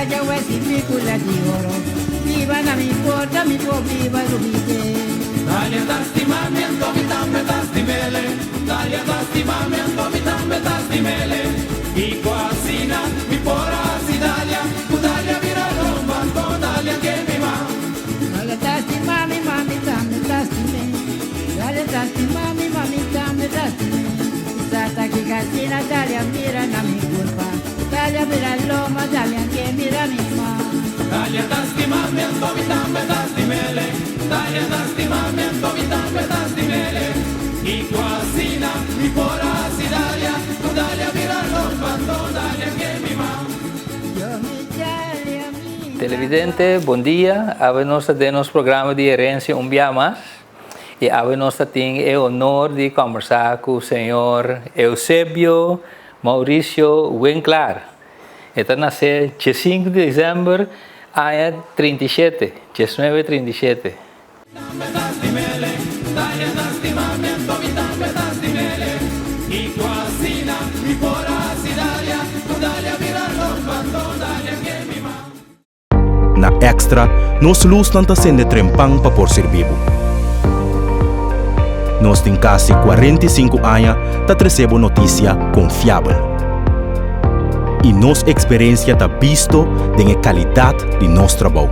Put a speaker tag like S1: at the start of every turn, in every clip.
S1: djawe si picula di oro. Biba na mi porta, mi por biba lubide.
S2: Dalia ta stima mi anto mi tambe ta stimele Dalia ta stima mi anto mi tambe ta stimele Kiko asina mi por a hasi Dalia Ku Dalia bira lomba anto Dalia ke mi ma.
S1: Dalia ta stima mi ma mi tambe ta stime Dalia ta stima mi ma mi tambe ta stime Sa ta kiko asina Dalia mira na mi kurpa Dalia bira lomba Dalia ke mira mi ma.
S2: Dalia ta stima mi anto mi tambe ta stimele Dalia ta stima mi anto mi tambe ta stimele Kiko asina mi por a hasi Dalia Ku Dalia bira lomba anto Dalia ke mi ma.
S1: Yo mi Dalia mi.
S3: Televidente, bon dia. Awe nos ta den nos programa di Herencia un bia mas. I awe nos ta tin e honor di kombersá ku señor Eusebio Mauricio Winklaar. E ta nasé diesinku di desèmber aña 37, 1937.
S4: Na Extra, nos lusnan ta sende trempan pa por sirbi bo. Nos tin kasi 45 aña ta trese bo notisia konfiabel. I nos eksperensia ta bisto den e kalidat di nos trabou.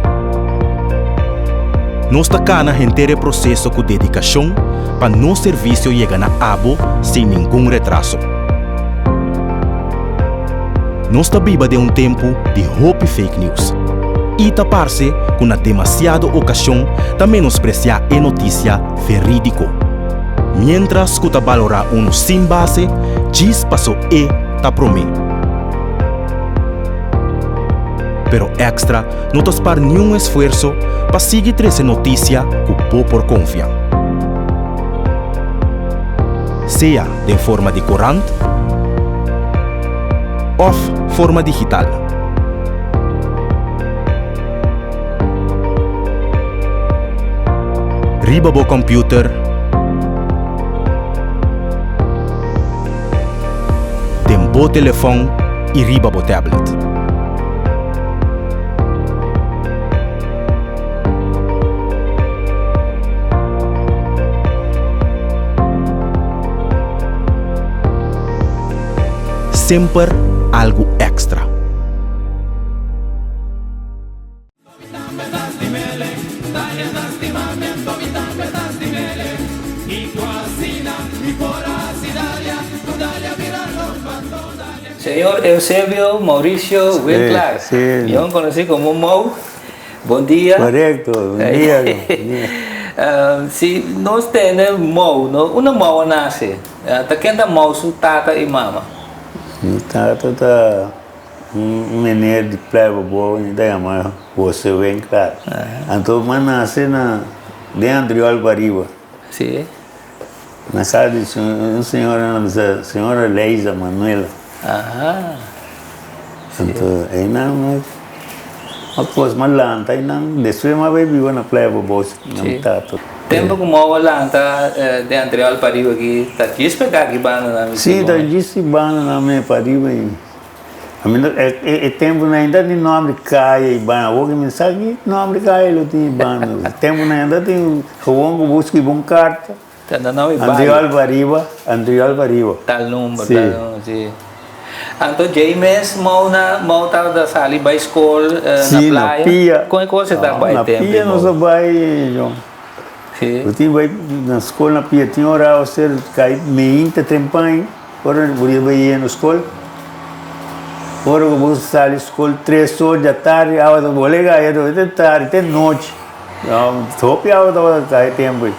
S4: Nos ta kana henter e proseso ku dedikashon pa nos servisio yega na abo sin ningun retraso. Nos ta biba den un tempu di hopi fake news i ta parse ku na demasiado okashon ta menospresiá e notisia verídiko, miéntras ku ta balorá unu sin base djis paso e ta promé. Pero Extra no ta spar niun esfuerso pa sigui trese notisia ku bo por konfia. Sea den forma di korant òf forma digital. Riba bo kòmpiuter, den bo telefòn i riba bo tablet. Semper algu extra.
S3: Señor Eusebio Mauricio Winklar, mihor conoci como Mou. Bon dia.
S5: Correcto, bon dia. Bon dia.
S3: Si nos tene Mou, no? Unda Mou a nace? Ta ken ta Mou su tata y mama?
S5: Mi tata ta un meneer di Playa Bobo, mi ta yama Jose Winklar. Anto mi a nace na den Andriol pariba.
S3: Si.
S5: Na casa di un señora nan bisa señora Leisa Manuela.
S3: Aha.
S5: Anto einan a kos m'a lanta einan despues m'a bai biba na Playa Bobos na mi tata.
S3: Tempo ku Mou a lanta den Antriol pariba aki ta djis pega aki banda nan mi
S5: Si ta djis di banda nan mi pariba i ami no e tempo nan ainda tin nomber di kaya i banda awor ki mi sa ki nomber di kaya lo tin i banda tempo nan ainda tin gewoon ku bo skibi un karta.
S3: Ta na nau e bario.
S5: Antriol pariba, Antriol pariba.
S3: Tal number, tal number, si. Anto djei mes Mou na Mou tabata sali bai skol na
S5: Si, na
S3: playa.
S5: pia.
S3: Kon e kos e ta bai
S5: Na
S3: tempu
S5: pia
S3: ei
S5: nos
S3: Mou?
S5: a bai, John.
S3: Si.
S5: Bo tin bai na skol na pia. Tin ora a ser kai meinta trempan, ora bo dia bai yendo skol. Ora ku bo sali skol tres or di atardi, awa ta bole kai te tardi, te nochi. Hopi awa tabata kai tempu ei.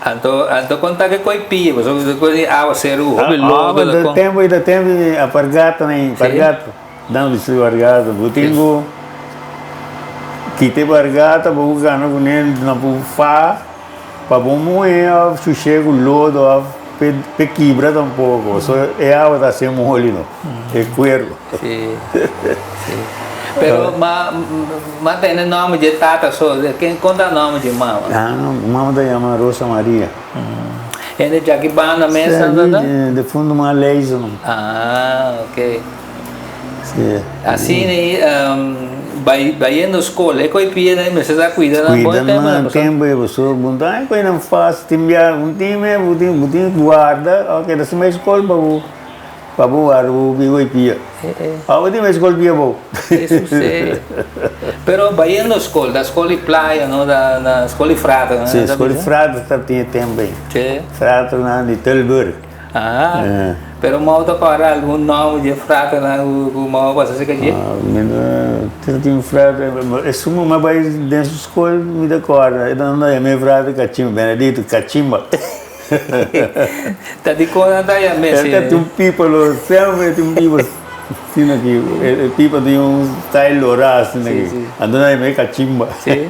S3: Anto anto kon ta ke koi pia pasobra ku di awa seru hopi lodo
S5: Ah,
S3: kon.
S5: tempu ei ta tempu di apargata nei pargata dan bisti pargata bo tin ku kita e pargata bo ku gana kuné na bo fa pa bo muhé òf shushé ku lodo òf pe kibra tampoko pasobra e awa ta hasi moli no e kuero.
S3: Si si pero ma ma tene nomber dje tata so ken kon ta nomber dje mama?
S5: Ah mama ta yama Rosa Maria.
S3: Hende djaki banda mes nan ta ta?
S5: De fondo ma Leison.
S3: Ah ok.
S5: Si.
S3: Asina ei. Bayendo skol, e koi pia nan mester ta kuida nan bon
S5: Kuida
S3: tempu
S5: nan
S3: pasobra.
S5: tempu ei pasobra bo ta haña koi nan fásil tin bia un tin me bo tin bo tin guarda òf keda sin bai skol pa bo pa bo guarda bo koi pia. Òf bo tin bai skol pia bo.
S3: Eso si. Pero bayendo skol, ta skol di playa no, ta na skol di frater no?
S5: Si, skol di frater ta tin e tempu ei.
S3: Si.
S5: Fraternan di Tilburg.
S3: Ah, pero mou ta kòrda algun nòmber di e fraternan ku mou a pasa serka dje?
S5: Mi ta tin un frater, esun ku mi a bai den su skol mi ta kòrda, e ta yama e frater Kachimba, Benedito Kachimba.
S3: Ta dikon nan ta yam'é
S5: E ta tin un pipa lo, semper e tin un pipa asina aki, e pipa tin un style lorá asina aki, anto nan yam'é Kachimba.
S3: Sí,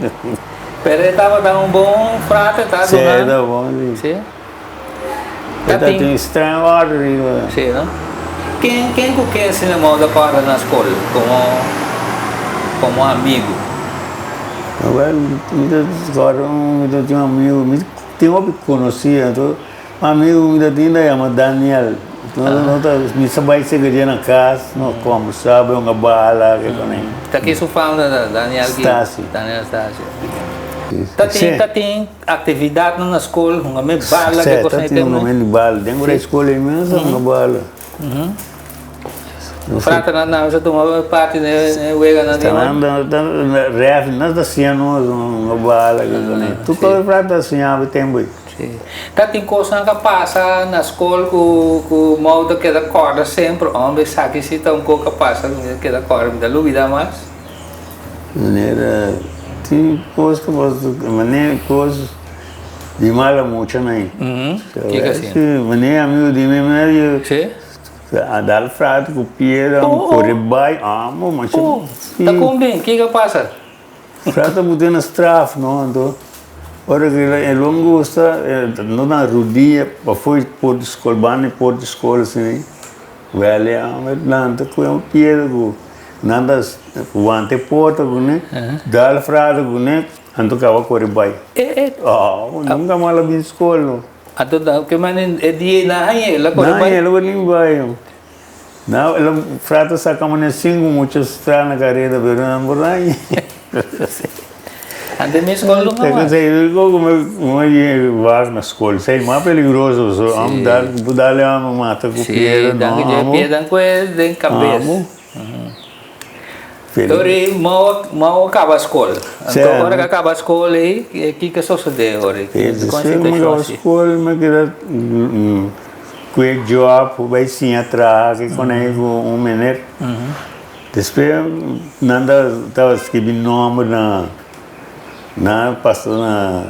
S3: pero e tabata un bon frater, ta duna.
S5: Sí, e ta bon, sí.
S3: Sí.
S5: E ta tin streng order riba.
S3: Sí, no? Ken, ken ku ken asina mou ta kòrda na skol komo, komo amigu?
S5: Awèl, mi ta kòrda un, mi ta tin un amigu, mi tin hopi konosí, anto un amigu mi ta tin ta yama Daniel. No ta, mi sa bai sega dje na kas, nos kòmbersá, bai hunga bala, ke kos ei.
S3: Ta ki su fam ta Daniel ki?
S5: Stasio.
S3: Daniel Stasio. Ta tin, ta tin. Actividadnan na school, hunga me bala, ke
S5: Sè,
S3: cosnan
S5: ta
S3: e
S5: tin
S3: tema.
S5: hunga me bala. Den ora school ei mes a hunga bala.
S3: Fraternan tambe sa tuma parti den e weganan di
S5: Nan ta ref nan ta siña nos hunga bala ke cosnan ei. Tur cosa frater ta siña bo tempo ei.
S3: Si. Ta tin cosnan ka pasa na school cu cu mou ta keda corda semper, hombre esaki si ta un cos ka pasa cu mi ta keda corda, mi ta lubida mas.
S5: Manera tin kos ku bo manera kos di mala mucha nan.
S3: Kiko asina?
S5: Si manera amigo di mi medio a dal frati ku piedra un kore bai amo masha.
S3: Ta kon bin? Kiko a pasa?
S5: Frati a buta na straf no anto ora ku e lo gusta no na rudia pafó di por di skol banda di por di skol asina wèl e amo e lanta ku un piedra ku Nan ta wanta e porta kuné, dal frase kuné, anto kaba kore bai. Oh, nunka mas el a bin skol no.
S3: Anto ke manera e dia nan haña el a kore bai?
S5: Nan haña el a bini bai. Nan el a frase ta saka manera sinku mucha stra na kareda pero nan por haña.
S3: Anto mi skol nunka mas.
S5: Como wak na skol, esei mas peligroso, so amo dal, bo dal e amo mata ku piedra no amo.
S3: Si, dan piedra kue den kabes. Dori mou mou a kaba skol. Anto ora ku a kaba skol ei, kiko a sosodé ora?
S5: Despues ku mi kaba skol mi keda ku e job bai siña traha ke konei ku un meneer. Despues nan tabata skibi nomber na nan pasa na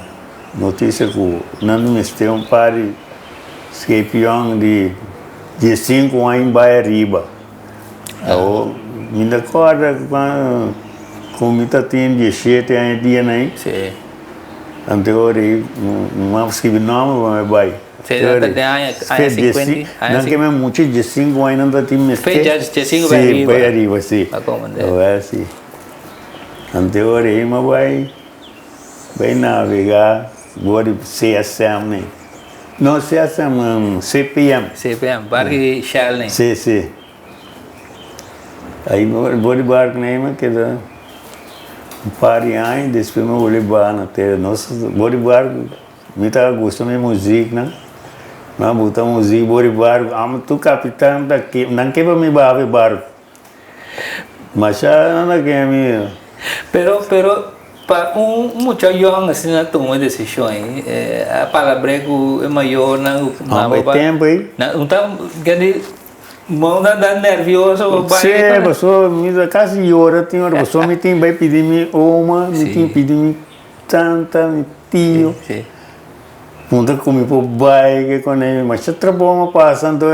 S5: notisia ku nan mester un par di skepion di diesinku aña bai ariba. Awor, mi ta kòrda ku mi ta tin diesiete aña dia na ei.
S3: Sí.
S5: Anto ora ei mi mama skibi nòmber pa mi bai.
S3: Sí, nan ta den aña aña sinkuenta, aña
S5: Nan ke men mucha diesinku aña nan ta tin mester.
S3: Fe diesinku bai ariba.
S5: Sí, bai ariba, sí.
S3: Pa komandé.
S5: Awor sí. Anto ora ei mi a bai bai navegá bor di CSM nei. No CSM, CPM.
S3: CPM, barco di Shell nei.
S5: Sí, sí. Aí vou de barco nei, mas keda un par di aña, despues mi bolbe baha na tera. Nos vou di barco, mi ta gusta mi muzik nan. Mi a buta muzik vou di barco, amo tur capitan ta ke, nan ke pa mi baha e barco. Masha nan ta ke mi.
S3: Pero, pero pa un mucha yòn asina tuma e desishon ei, a palabr'é ku e mayornan ku mama
S5: E tempu ei.
S3: Nan un ta kende mou nan ta nervioso bo bai.
S5: Sí, pasobra mi ta kasi yora tin ora pasobra mi tin bai pidi mi oma, mi tin pidi mi tanta, mi tio. Punta ku mi por bai ke kone masha trabou a pasa anto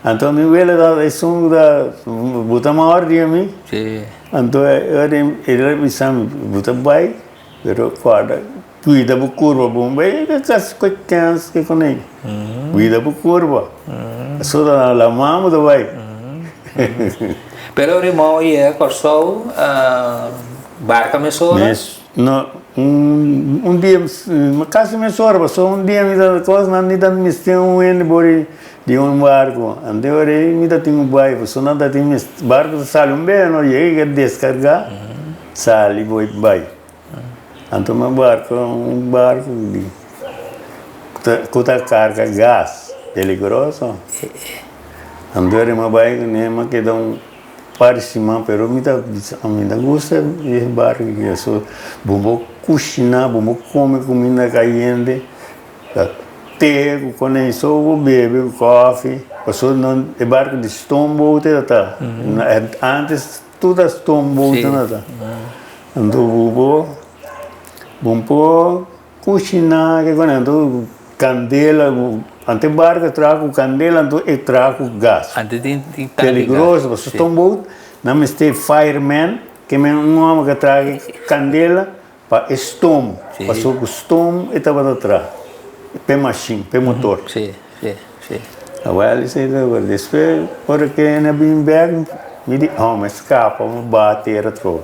S5: anto mi wela ta esun ku ta buta mawar di mi anto el a bisa mi bo ta bai pero kòrda kuida bo kurpa bon bai e kasi ku kèns ke kone kuida bo kurpa pasobra ta lama bo ta bai.
S3: Pero rimou yega Kòrsou barka mesora?
S5: No. Un un dia, kasi mesora, pasobra un dia mi ta kos nan mi ta mester un hende por di un barko. Ante ora ei mi ta tin ku bai pasobra nan ta tin barko ta sali un bes no yega i deskargá sali por bai. Anto mi barko un barko di ku ta karga gas peligroso. Anto ora mi bai kuné mi a keda un par di siman pero mi ta bisa mi ta gusta e barko aki so bo por kushiná bo por kome kuminda kayente te ku kone so bo bebe kòfi pasobra e barko di stoomboot e ta ta antes. Tur ta stoomboot nan ta. Anto bo por bo por kushiná ke kos anto kandela anto e barko a traha ku kandela anto e traha ku gas. Peligroso pasobra stoomboot nan mester fireman ke men un hòmber ke traha kandela pa e stoom pasobra ku stoom e tabata traha p'e mashin p'e motor. Awel esei ta wor despues ora ke N a bin bek mi di oh mi a skapa mi baha tera atrobe.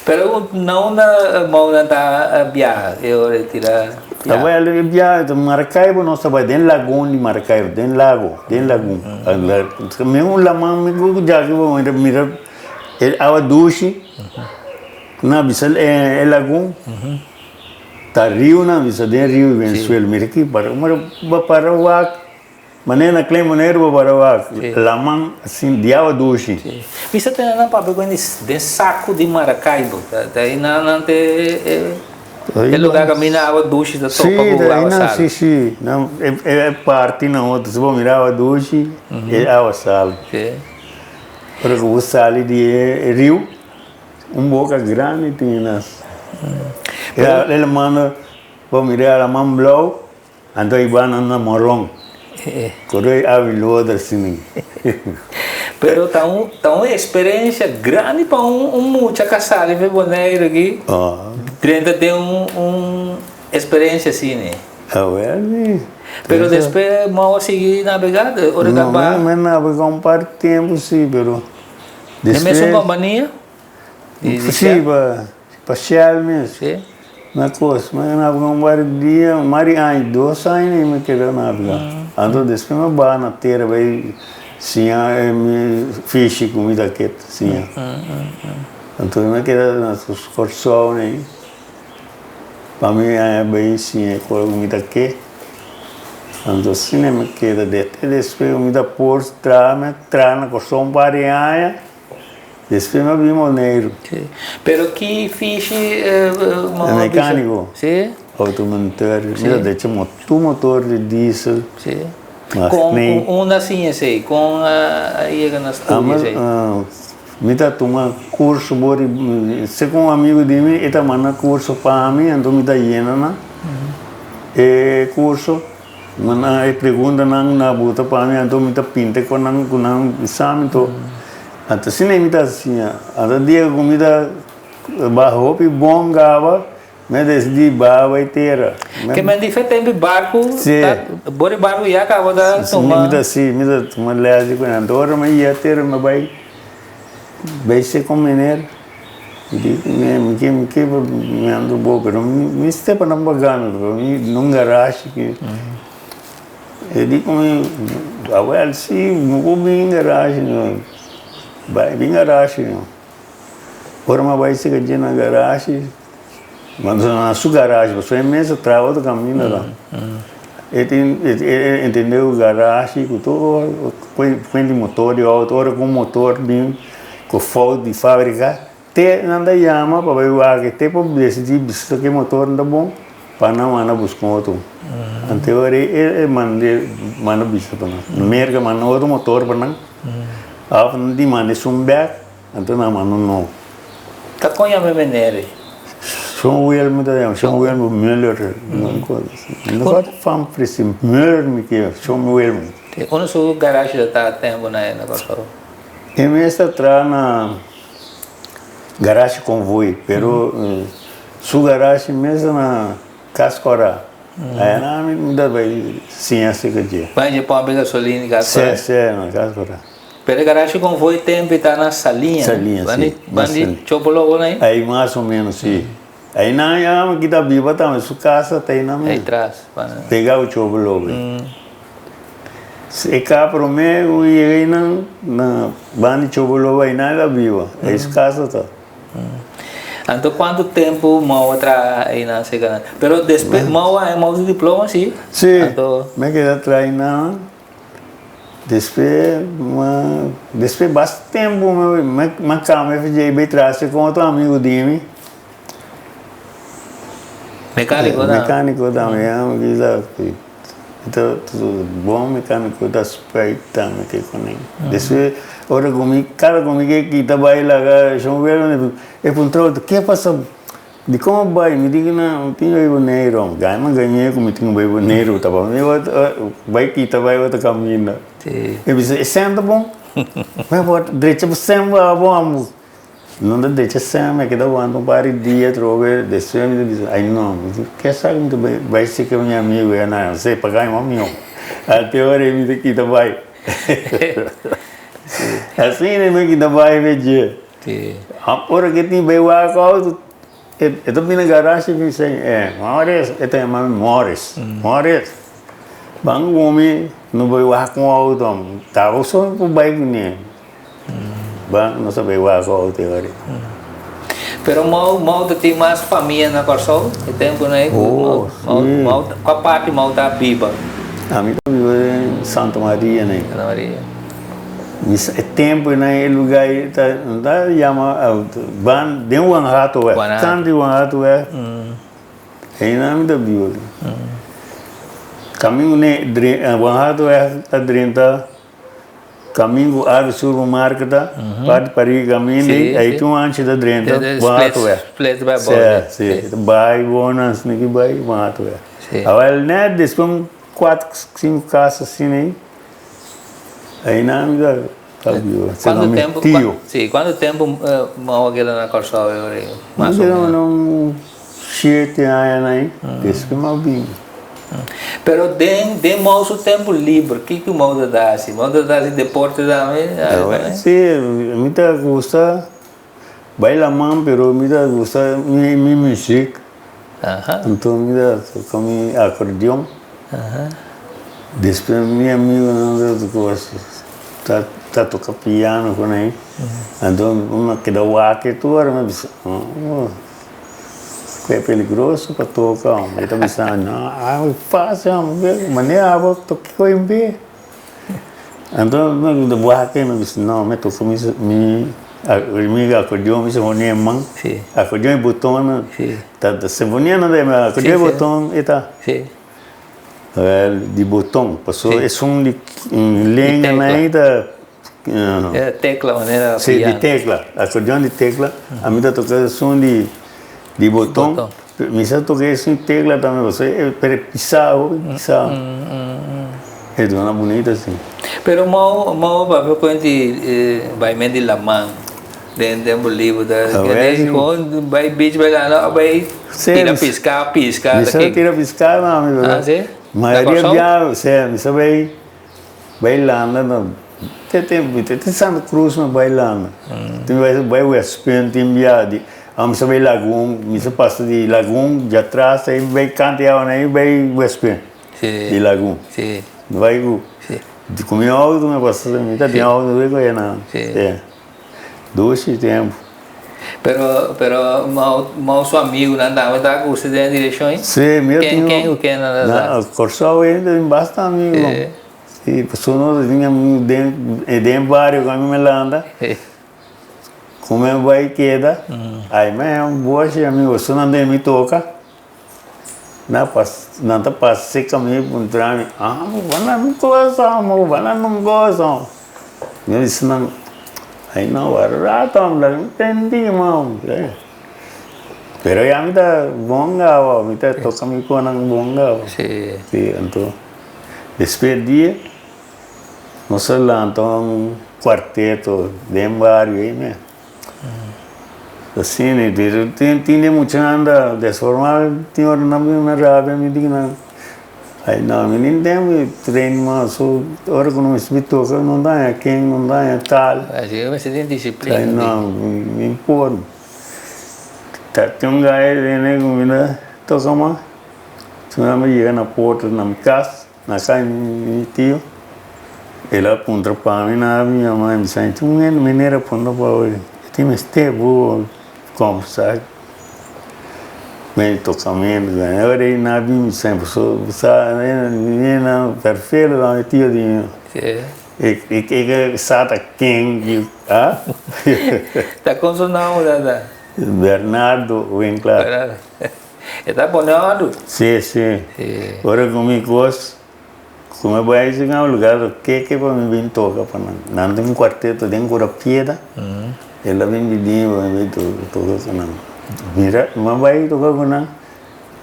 S3: Pero na unda mounan ta biaha e ora e tira biaha?
S5: Awel e biaha ta Maracaibo nos ta bai den lagun di Maracaibo den lago den lagun mi un laman mi ku djaki bo mira e awa dushi. Nan a bisa e lagun ta riu nan a bisa den riu di Venezuela mira aki para bo para wak manera na Klein Boneiru bo para wak laman asin di awa dushi.
S3: Bisa tene nan papia ku den saku di Maracaibo ta ei nan nan te e lugar kaminda awa dushi ta topa ku awa sal.
S5: Si si e parti nan otro si bo mira awa dushi e awa sal ora ku bo sali di e riu. Un boka grandi tin nas. El a manda pa mira e laman blou, anto e banda na moron. Koro e abi loder asina.
S3: Pero ta un ta un experiencia grandi pa un un mucha ka sali for Boneiru aki drenta den un un experiencia asina.
S5: Awel si.
S3: Pero despues bo a sigui nabega ora ta ba?
S5: No, mi a nabega un par di tempu si, pero.
S3: E mesun kompania?
S5: Si, pa Shell mes.
S3: Si.
S5: Na kos, mi a nabega un par di dia, un par di aña, dos aña mi a keda nabega. Anto despues mi a baha na tera bai siña mi fishi ku mi ta ket siña. Anto mi a keda na Kòrsou ei pa mi a bai siña e kos ku mi ta ke. Anto asina mi keda te despues mi ta por traha mi a traha na Kòrsou un par di aña despues mi a bin Boneiru.
S3: Sí. Pero ki fishi mama bisa?
S5: Mecanico.
S3: Sí.
S5: Automonteur. Mi ta drecha tur motor di diesel.
S3: Sí. Kon unda a siña esei? Kon a yega na studia esei?
S5: Mi ta tuma curso bo di se cu un amigo di mi e ta manda curso pa mi anto mi ta yena nan e curso nan e preguntanan nan a buta pa mi anto mi ta pinta cu nan cu nan examen anto anto asina mi ta siña anto dia cu mi ta baha hopi bon gaba mi a decidi baha bay tera.
S3: Ke men di fe tempo barco ta bo di barco ya caba ta tuma.
S5: Mi ta si mi ta tuma les di cu nan anto ora mi yega tera mi bay bay se con meneer mi di meneer mi ke mi ke pa mi anda bo pero mi mester pa nan paga mi pasobra mi na un garage aki e di cu mi awel si mi por bin garage bay bin garage ora mi a bay sega dje na garage. Na su garage, pasobra e mes a traha otro caminda ta. E tin, e entende cu garage cu tur cuenta di motor di auto, ora cu un motor bin cu fout di fabrica, te nan ta yama pa bay wak, te pa decidi bisa cu e motor no ta bon, pa nan manda busca un otro. Ante ora e manda bisa pa nan. Merca manda otro motor pa nan, of nan di manda esun bek. Anto nan manda un nobo.
S3: Ta kon yama e meneer ei?
S5: Shon Wilmo ta yama, Shon Wilmo Muller, un cosa asi. No sa fam presi, Muller mi ke, Shon Wilmo.
S3: Unda su garage ta ta tempo na na Kòrsou?
S5: E mes ta traha na garage Konvoi, pero su garage mes ta na Kas Kòrá. Aya nan mi ta bai siña aserka dje.
S3: Bai dje pòmpi gasolina di Kas Kòrá?
S5: Se, se, na Kas Kòrá.
S3: Pero e garage Konvoi tempi ta na Saliña,
S5: Saliña, si.
S3: Bandi Chopolobo na ei?
S5: Ei mas o menos, si. Einan e amo ki ta biba tambe, su casa ta einan
S3: Ei
S5: mes.
S3: tras, pa.
S5: Pega cu Chobo Lobe. E ca prome cu yega einan, na banda di Chobo Lobe einan el a biba, ei su casa ta.
S3: Anto cuanto tempo Mao a traha einan cerca nan? Pero despues Mao a Mao su diploma si?
S5: Si,
S3: Anto.
S5: mi a keda traha einan. Despues ma despues basta tempo mi mi cambia for djei bay tras con otro amigo di mi.
S3: Mecanico tambe.
S5: Mecanico tambe ya mi bisa ki ta bon mecanico ta spuit tambe ke kuné. Despues ora ku mi kada ku mi ke kita bay laga shon e puntra otro ke pasa? Dikon bo bai? Mi di ku nan, mi tin bai Boneiru. Gana mi gañ'é ku mi tin bai Boneiru. Ta pa mi bai kita bai otro kaminda. E bisa, e sèn ta bon? Mi a drecha bo sèn bo abo amo. No ta drecha sèn, mi a keda wanta un par di dia atrobe. Despues mi ta bisa, ai no, mi di ke sa ku mi ta bai bai seka mi amigu e nan. Se pa gaña mas mihó. Ate ora ei mi ta kita bai. Asina mi a kita bai be dje. Ora ke tin bai wak auto, e ta bini na garage i bisa, eh, Morris, e ta yama mi Morris, Morris, ban ku mi, no bai wak un auto, ta bo so por bai kuné, ban nos a bai wak auto e ora.
S3: Pero Mou, Mou ta tin mas famia na Kòrsou e tempunan ei?
S5: Oh, si.
S3: Mou, Mou, kua parti Mou ta biba?
S5: Ami ta biba den Santa Maria nei.
S3: Santa Maria.
S5: E tempu na e lugar ei ta ta yama ban den Wanhato wèg, tantu di Wanhato wèg einan mi ta biba. Kamingu ne Wanhato wèg ta drenta kamingu Arve Supermarket ta parti pariba kaminda ei, ei tin un anchi ta drenta Wanhato wèg. Si, si, bai bo nan asina ki bai Wanhato wèg. Awel nèt despues un kuatro sinku kas asina ei. Einan mi ta biba serka mi tio.
S3: Si, kuantu tempu bo a keda na Kòrsou e ora ei?
S5: Mi keda na un shete aña na ei, despues mi a bini.
S3: Pero den den Mou su tempu liber, kiko Mou ta ta hasi? Mou ta ta hasi deporte tambe?
S5: Si, mi ta gusta baila man, pero mi ta gusta mi muzik. Anto mi ta toka mi akordeon. Despues mi amigonan ta toka ta ta toka piano ku nan. Anto mi a keda wak e tur ora mi a bisa oh e peligroso pa toka hombre. E ta bisa no e fácil hombre manera abo toka kiko en be. Anto mi a wak mi a bisa no mi a toka mi mi akordeon mi sinfonia en man. Akordeon e boton ta sinfonia no ta akordeon e boton e ta. Di boton, pasobra esun di lenga nan ei ta.
S3: E tecla manera piano.
S5: Si, di tecla, acordeon di tecla, ami ta toca esun di boton, mi sa toca esun di tecla tambe pasobra pero e pisa hopi pisa, e dona bunita si.
S3: Pero mou mou papia cuenti bai men di laman. Den tempo liber ta kon bai beach bai landa o bai tira pisca pisca.
S5: Mi sa tira pisca no amigo.
S3: Ah si?
S5: Mayoria bia si mi sa bai bai landa no te tempo te Santa Cruz mi bai landa tin bai bai West Punt tin bia di mi sa bai Lagun mi sa pasa di Lagun djatras ai bai kanta e awa ai bai West Punt di Lagun bai ku ku mi auto mi pasa mi ta tin auto mi bai ku nan. Dushi tempu.
S3: Pero, pero Mao, Mao su amigunan tambe ta gusta den e direccion ei?
S5: Sí, mi a
S3: Ken,
S5: tin.
S3: ken ku ken nan ta
S5: Na Kòrsou ainda tin basta amigu.
S3: Sí.
S5: Sí, pasobra nos tin amigu den, den bario ku ami me lanta. Ku mi bai keda, ai mi a un boshi amigu, esun nan den mi toka. Na pas, nan ta pasa serka mi puntra mi, amo, bo nan gosa, amo, bo nan gosa. Mi a bisa nan, ai no, wak rato amo, laga mi tende man. Pero ya mi ta bon awa, mi ta toka mi konan bon awa.
S3: Sí.
S5: Sí, anto despues di nos a lanta un kuarteto den bario ei mes. Asina, tin tin di mucha anda desforma tin ora nan bin na rabia mi di nan ay no mi nin tempo di train mas so ora ku nos mester toka no daña ken no daña tal
S3: Así mester tin disiplina
S5: ay no mi por. Ta tin un gai den e ku mi ta toka mas. Su mi yega na porta na mi kas, na kas di mi tio, el a puntra pa mi na mi mama i mi sa tin un hende manera puntra pa bo, e tin mester bo kombersa ku tokamentu. Ora ei na bin mi sa pasobra bo sa mi na perfil mi tio di mi. E sa ta ken ki a.
S3: Ta kon su nòmber tata?
S5: Bernardo Winklaar.
S3: E ta pone òrdu?
S5: Si, si. Ora ku mi kos ku mi bai si un lugar lo keke pa mi bin toka pa nan. Nan tin un kuarteto den Kurapieda, el a bin bini pa mi bin toka ku nan. Mira, mi a bai toka ku nan,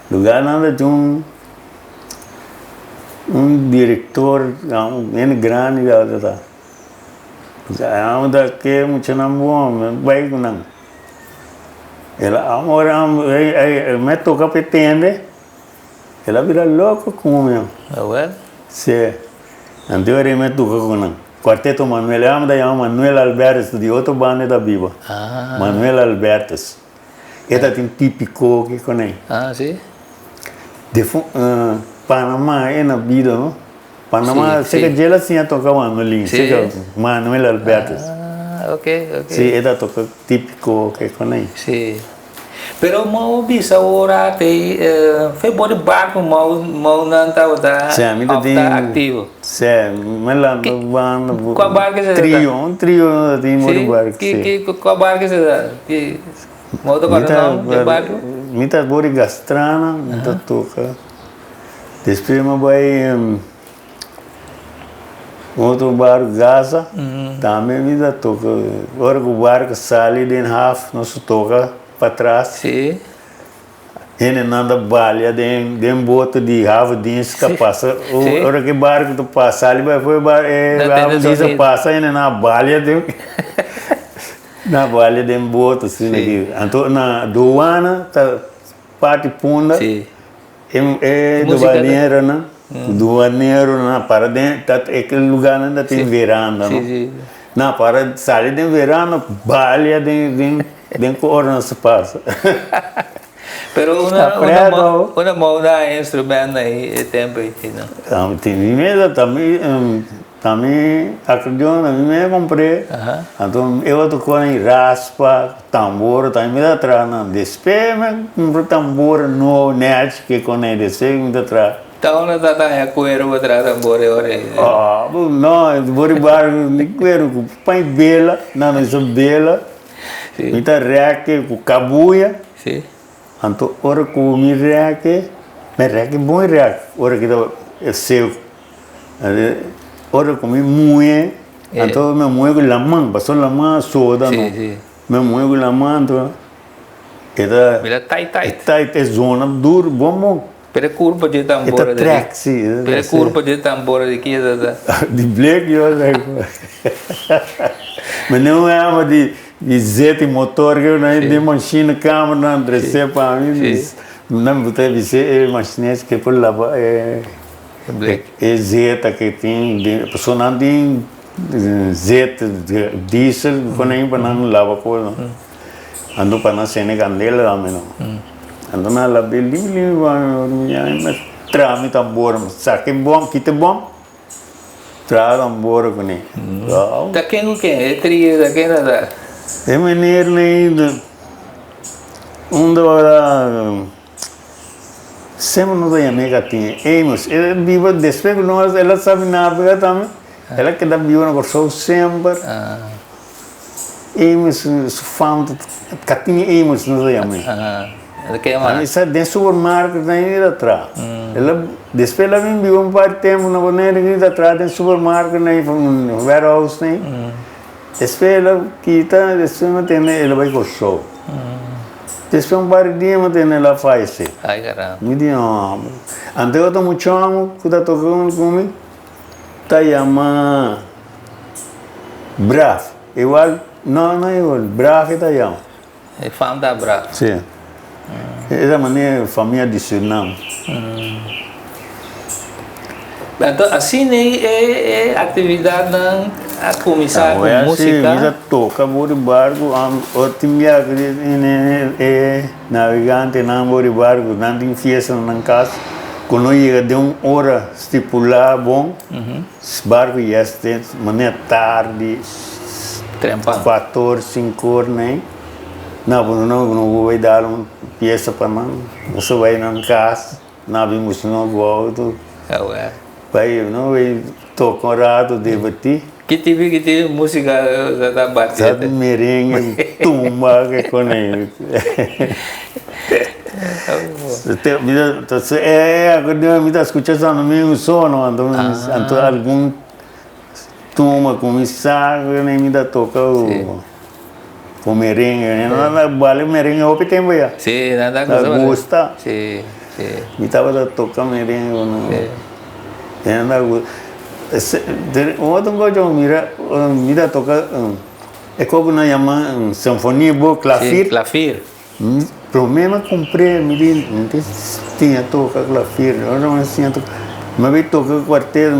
S5: lugar nan ta tin un. Un director, un hende grandi ta ta. Amo ta ke muchanan bon, mi bai ku nan. El a ora mi toka pa e tende, el a bira loko ku mi.
S3: Awel?
S5: Si. Anto ora mi toka ku nan. Cuarteto Manuel, e amo ta yama Manuel Albertus, di otro banda e ta biba. Manuel Albertus. E ta tin típiko ki konei.
S3: Ah, si?
S5: Panamá e na bida, no? Panamá,
S3: Si,
S5: seka
S3: si.
S5: djel a siña toka mandolin,
S3: Si.
S5: seka Manuel Albertus.
S3: Ah, ok, ok.
S5: Si, e ta toka típiko ki konei.
S3: Si. Pero mou bisa ora te fe bo di barku mou mou nan tabata
S5: Si, ami ta
S3: of
S5: tin
S3: ta aktivo.
S5: Si, mi lanta banda
S3: Kua barku esei ta?
S5: Trio, un trio no ta tin bo di
S3: Si,
S5: barku,
S3: ki
S5: si.
S3: ki kua barku esei ta? Ki mou ta
S5: Mi
S3: kòrda
S5: ta
S3: nòmber di barku?
S5: Mi ta bo di Gastrana, mi ta toka. Despues mi a bai otro barku Gaza, tambe mi ta toka. Ora ku barku sali den haf nos ta toka patras.
S3: Si.
S5: Hendenan ta balia den den bote di havendienst ta pasa. Ora ku e barku ta pasa sali bai afó e havendienst a pasa hendenan a balia den nan a balia den bote asina aki. Anto na douana ta parti punda e duaneronan duaneronan a para den ta e lugarnan ta tin veranda no nan a para sali den veranda balia den den. Den ku ora nos ta pasa.
S3: Pero una una una mouda e instrument ei e tempo ei tin no?
S5: Tin mi mesa tambe tambe acordeon ami mesa compr'e anto e otro cosa ei raspa tambor tambe mi ta traha nan despues mi cumpra tambor nobo nechi ke con ei despues mi ta traha.
S3: Ta unda ta taña cuero pa traha tambor e ora ei?
S5: No bo riba cuero cu paña bela nan a usa bela. Mi ta rèk ku kabuya. Anto ora ku mi rèk, mi rèk bon rèk ora ki ta seku. Ora ku mi muhe, anto mi muhe ku laman, pasobra laman a soda no. Mi muhe ku laman anto e ta.
S3: Bira tait tait.
S5: Tait, e zona duru bon bon.
S3: Pero e kurpa dje tambora
S5: E ta trek, si.
S3: Pero e kurpa dje tambora di kie ta ta?
S5: Di blek yo a Mi no ama di di zet motor ke nan di machine kamer nan trese pa mi. Nan bo ta bisa e machines ke por laba e e zeta ke tin pasobra nan tin zet diesel ku nan pa nan laba kos. Anto pa nan sende kandela tambe no. Anto nan a lab'é limpi limpi pa mi, mi a traha mi tambor, mi saka e bòm, kita e bòm, traha tambor kuné.
S3: Ta ken ku ken? E trio ta ken ta ta?
S5: E meneer nei un tabata semper nos ta yam'é Katin, Amos, el a biba despues ku nos el a sabi nabega tambe, el a keda biba na Kòrsou semper. Amos su fam ta Katin Amos nos a yam'é.
S3: Aha,
S5: Sa den supermarket nan e ta traha. El a despues el a bin biba un par di tempu na Bonaire e ta traha den supermarket nan warehouse nan. Despues el a kita despues mi a tende el a bai Kòrsou. Despues un par di dia mi a tende el a fayesé.
S3: Ay caramba.
S5: Mi di homber. Anto e otro muchacho ku ta toka ku mi ta yama Braf, igual, no, no igual, Braf e ta yama.
S3: E fam ta Braf?
S5: Si. Esa manera famia di Surinam.
S3: Anto asina e actividadnan. a kuminsá ku músika.
S5: Mi ta toka bo di barku, tin biaha ku e navegantenan bo di barku nan tin fiesta na nan kas, ku no yega den un ora stipulá bon, barku ya sta manera tardi, kuator, sinkor nei, no bo no por bai dal un fiesta pa nan, nos a bai nan kas. Na bin buska nos ku auto. Bai no bai toka un rato diverti.
S3: Ki tipo ki tipo musica ta bati?
S5: Sa merengue, tumba ke con ei. Mi ta scucha San Domingo sono anto algun tumba ku mi sa mi ta toka. Ku merengue, nan a bali merengue hopi tempu ya.
S3: Sí, nan ta
S5: gusta. Nan gusta.
S3: Sí, sí.
S5: Mi tabata toka merengue ku nan.
S3: Sí.
S5: Nan ta gusta. Un otro kos ku mi mira, mi ta toka e kos ku nan yama sinfonia bo klafir.
S3: Sí, klafir.
S5: Prome mi a kumpr'é, mi di mi ta siña toka klafir, ora mi a siña toka, mi a bin toka kuartel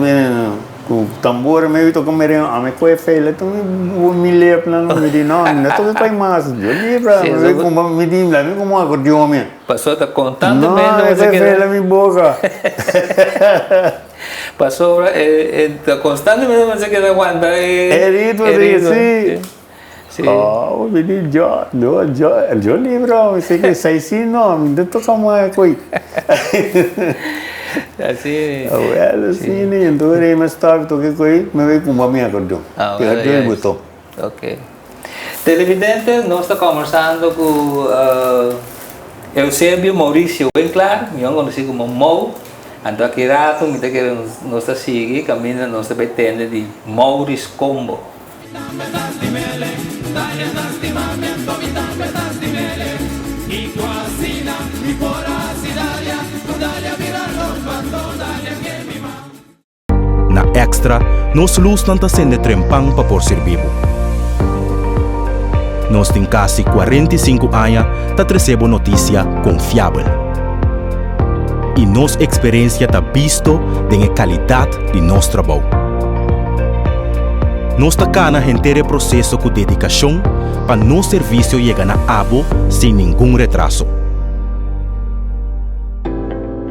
S5: ku tambor, mi a bin toka merengue, ami kohe feila tur mi lepnan, mi di no, mi no toka koi mas, yo libra, mi bin kumpra, mi di mi kumpra un akordeon mi.
S3: Pasobra ta kontantemente
S5: No, e kohe feila mi boka.
S3: Pasobra e ta konstantemente bo ta keda wanta e
S5: E ritmo, si.
S3: Sí.
S5: Oh, mi di yo, yo, yo, yo libro, mi si que sai si no, mi no toca más coi.
S3: Así.
S5: Well, sí, ni entonces me stop toque coi, me voy con mi acordeón.
S3: Ah,
S5: Que
S3: bueno,
S5: acordeón
S3: ya.
S5: gustó.
S3: Ok. Televidente, nos ta conversando cu Eusebio Mauricio Winklaar, mihor conoci como Mou. Anto aki rato mi ta kere nos ta sigui caminda nos ta bay tende di Maurice Combo.
S4: Na Extra, nos lusnan ta sende trempan pa por sirbi bo. Nos tin kasi 45 aña ta trese bo notisia konfiabel. I nos eksperensia ta bisto den e kalidat di nos trabou. Nos ta kana henter e proseso ku dedikashon pa nos servisio yega na abo sin ningun retraso.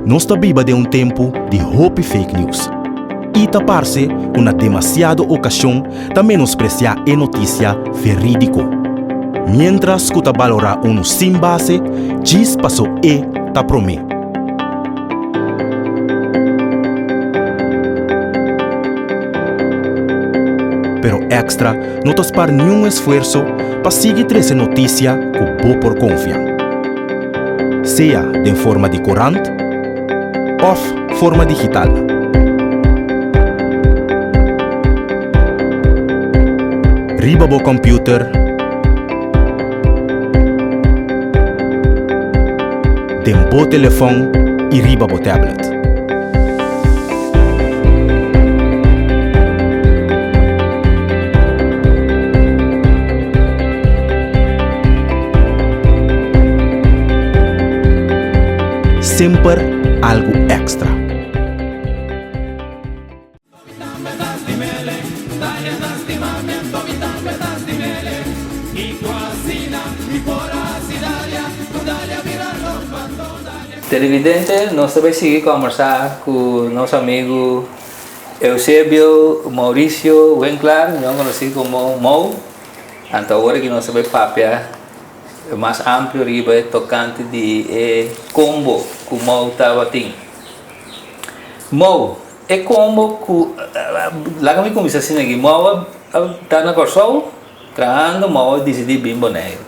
S4: Nos ta biba den un tempu di hopi fake news i ta parse ku na demasiado okashon ta menospresiá e notisia verídiko, miéntras ku ta balorá unu sin base djis paso e ta promé. Pero Extra no ta spar niun esfuerso pa sigui trese notisia ku bo por konfia. Sea den forma di korant òf forma digital. Riba bo kòmpiuter. Den bo telefòn i riba bo tablet. Semper algu èkstra.
S3: Televidente, nos ta bay sigui combersa cu nos amigo Eusebio Mauricio Winklaar, mihor conoci como Mou. Anto awor aki nos ta bay papia mas amplio riba e tocante di e combo cu Mou tabatin. Mou, e combo cu, laga mi cuminsa asina aki, Mou a ta na Corsou trahando, Mou a dicidi bin Boneiru.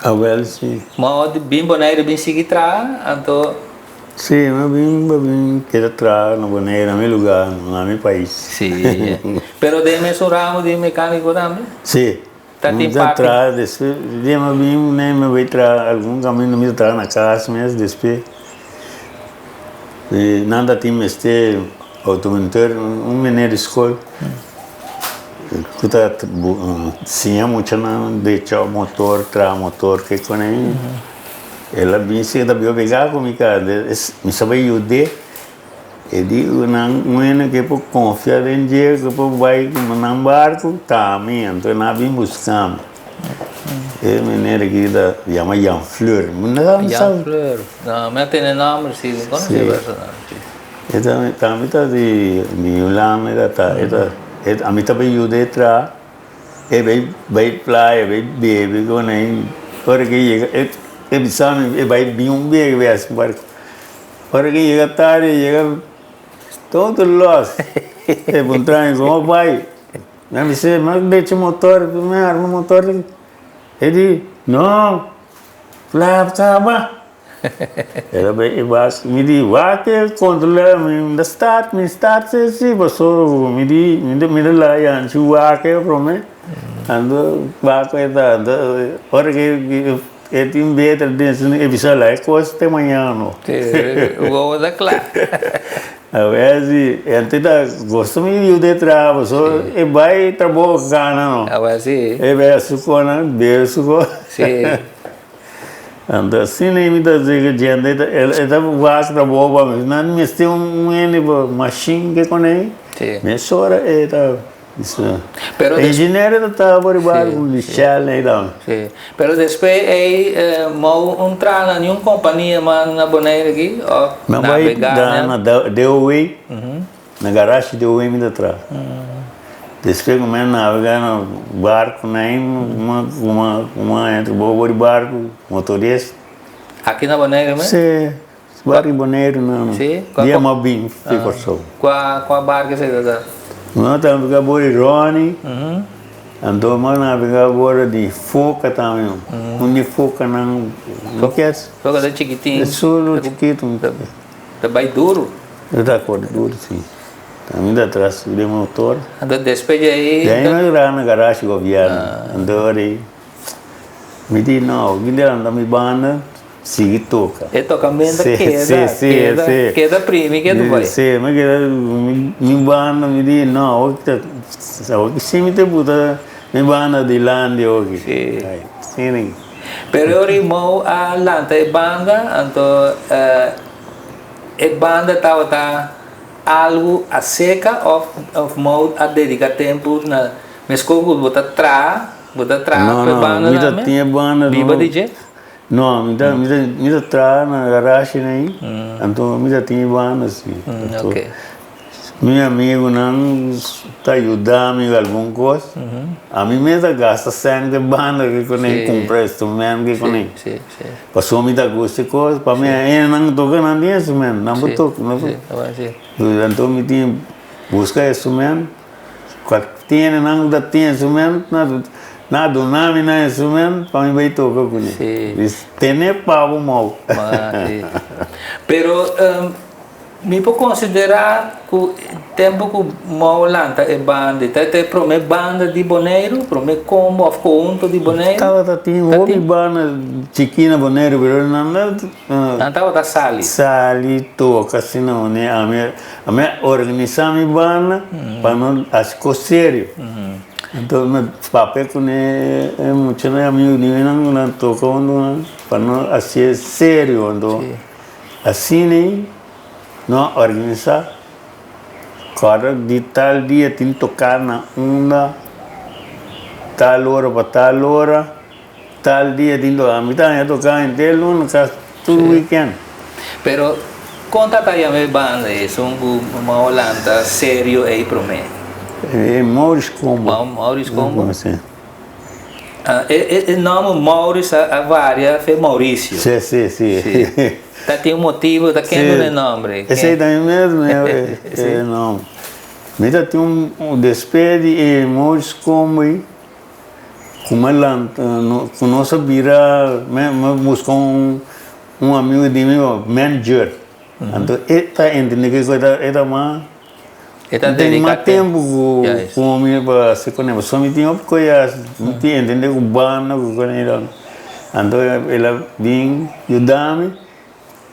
S5: Awel si.
S3: Mou a bin Boneiru bin sigui traha, anto.
S5: Si, mi a bin, mi a bin keda traha na Boneiru, na mi lugar, na mi pais.
S3: Si, pero den mesun ramo di mecanico tambe?
S5: Si.
S3: Ta tin
S5: Mi ta
S3: parti.
S5: traha despues, dia mi a bin mi a bai traha algun caminda mi ta traha na cas mes despues nan ta tin mester automonteur un meneer di school cu ta siña muchanan drecha motor traha motor ke con ey el a bin si el ta bin obliga cu mi mi sa bai yude. E di ku nan un hende ke por konfia den dje, ke por bai ku nan barku, ta ami. Anto nan a bin buska mi. E meneer aki ta yama Jan Fleur. Mi no sa.
S3: Jan Fleur. No, mi a tene nomber si, mi konosé e persona.
S5: E ta, tambe ta di Hulanda, e ta, e ta, e ta, ami ta bai yuda e traha, e bai bai playa, bai bebe ku nan, ora ke yega, e e bisa mi e bai bin un bebe asi barku. Ora ke yega tardi, e yega todo los, e puntra mi komo bai? Mi a bis'é, mi a decha motor, mi a arma motor, e di, no, playa kaba. El a bai e bas, mi di, wak e kontrolá, mi ta start, mi start si si, pasobra mi di, mi ta mira la yanchi wak e promé, anto wak e ta, anto ora ke e tin beter den su, e bisa la e kos te mañana no.
S3: Sí, wowo ta kla.
S5: Awor si, hende ta gosta mi yuda e traha, pasobra e bai trabou gana no.
S3: Awor si.
S5: E bai su konan, bebe su kos.
S3: Sí.
S5: Anto asina mi ta di ku djente e ta wak trabou pa mi. Nan mester un hende pa mashin ke kone mesora e ta bisa. Engineer ta traha por riba ku Michel ei tambe.
S3: Si. Pero despues ei mou un traha na niun kompania mas na Bonaire aki of nabega
S5: Mi a bai na DOW. Na garashi di oe mi ta traha. Despues ku mi a navega na barku na ei, mi a entra bobo di barku, motorista.
S3: Aki na Boneiru mes?
S5: Si, barku di Boneiru nan.
S3: Si?
S5: Dia mi a bin fi Kòrsou.
S3: Kua barku esei ta ta?
S5: Mi a navega bobo di Ronnie, anto mi a navega bobo di Foka tambe. Un di fokanan,
S3: Foka ta chikitin.
S5: Solo chikitu.
S3: Ta bai duru.
S5: E ta kore duru, si. Ta mi ta tras di motor.
S3: Anto despues di ei.
S5: Di ei mi a traha na garashi gobierno. Anto ora ei mi di no, ki dia anda mi banda sigui toka.
S3: E tokamento keda, keda, keda primi keda bai.
S5: Si, mi keda mi banda mi di no, awor ki ta, awor ki si mi ta buta mi banda dilanti awor ki.
S3: Si. Pero e rimou a lanta e banda, anto e banda tabata algu a seka of of mou a dedica tempu na meskos ku bo ta traha, bo ta traha pa e banda
S5: No, no, mi ta tin e banda no.
S3: Biba di dje?
S5: No, mi ta mi ta mi ta traha na garashi nan ei, anto mi ta tin e banda si.
S3: Ok.
S5: Mi amigunan ta yuda mi ku algun kos. Ami mes ta gasta sèn ku e banda ke kuné, kumpra instrument ke kuné. Pasobra mi ta gusta e kos, pa mi nan toka nan tin instrument, nan por toka. Anto mi tin buska instrument, tene nan ku ta tin instrument, nan a duna mi nan instrument pa mi bai toka kuné. Tene pa bo mou.
S3: Pero Mi por konsiderá ku tempu ku Mou lanta e banda, ta e promé banda di Boneiru, promé kombo òf kohunto di Boneiru?
S5: Tabata tin hopi banda chikí na Boneiru, pero nan no
S3: Nan tabata sali.
S5: Sali toka asina manera. Ami ami a organisá mi banda pa no hasi kos serio. Anto mi papia ku e muchanan amigu di mi nan ku nan toka huntu nan pa no hasié serio. Anto Asina no a organisa kòrda di tal dia tin toká na unda, tal ora pa tal ora, tal dia tin toká. Mi ta haña toká henter luna kas tur wikènt.
S3: Pero kon ta ta yama e banda esun ku Mao lanta serio ei promé?
S5: E Maurice Combo.
S3: Maurice Combo? Si. E nòmber Maurice a varia fe Mauricio.
S5: Si, si, si.
S3: Ta tin un motibu, ta ken duna e nòmber ei?
S5: Esei ta mi mesmu e nòmber. Mi ta tin un despues di e Maurice Combo ei, ku mi a lanta, ku nos a bira, mi a buska un amigu di mi, manager. Anto e ta entende kiko e ta mas.
S3: E ta
S5: N ten
S3: dedica
S5: mas
S3: tempo.
S5: tempu ku
S3: Juist.
S5: ku mi pa hasi kuné pasobra mi tin hopi koe hasi mi tin entende ku banda ku kuné i anto el a bin yuda mi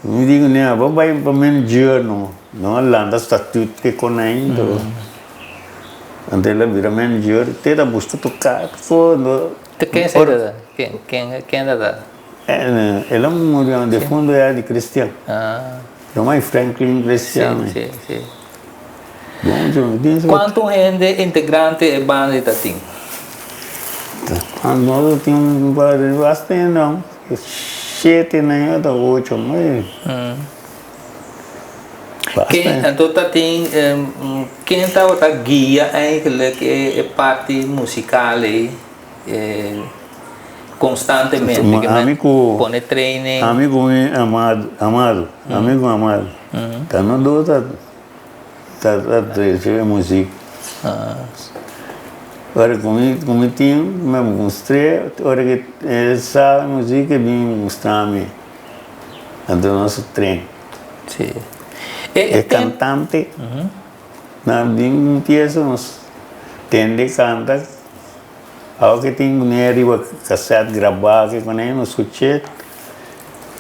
S5: mi di kuné abo bai pa manager no no a lanta statut ke kuné anto anto el a bira manager te ta buska toka ko anto
S3: Te ken esei ta da? Ken ken ken ta da?
S5: El a muri defunto ya di cristian.
S3: Ah.
S5: Ruman Franklin Cristiano.
S3: Si, si.
S5: Bon, yo tin
S3: Kuantu hende integrante e banda ta tin?
S5: Nos tin un basta hende no. Shete nan ota ocho.
S3: Ken, anto ta tin, ken tabata guia eigenlijk e parti musical ei constantemente? Ke men pone training?
S5: Ami ku mi amado, amado, ami ku amado. Ta nos dos ta ta trece e music. Ora ku mi ku mi tin mi a mustr'é, ora ku e sa music e bin mustra mi. Anto nos a train.
S3: Sí.
S5: E cantante na bin un pieza nos tende canta awo ke tin pone riba cassette graba ke kone nos scuche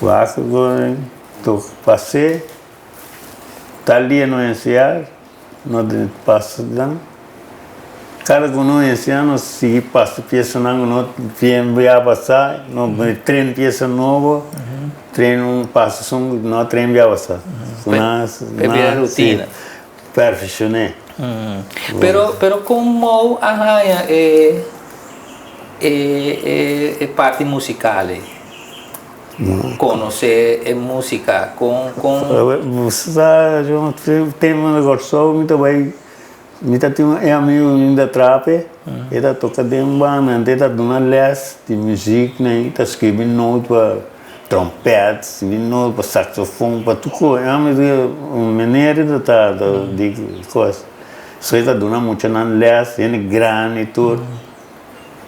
S5: wak to pase tal dia no enseña No den pasa nan. Kada ku no enseña nos sigui pasa piesanan ku no bien bia pasa, no tren piesa nobo, tren un pasa esun ku no tren bia pasa. Ku nan
S3: Pe bira rutina.
S5: Perfeccion'é.
S3: Pero pero kon Mou a haña e e e parti musikal ei? Konosé e músika kon kon.
S5: Bo sa yo tempu na Kòrsou mi ta bai mi ta tin un amigu mi ta trape e ta toka den banda anto e ta duna lès di muzik nan e ta skirbi not pa tròmpèt skirbi not pa saksofon pa tur kos e amigu di un meneer e ta ta di kos so e ta duna muchanan lès hende grandi tur.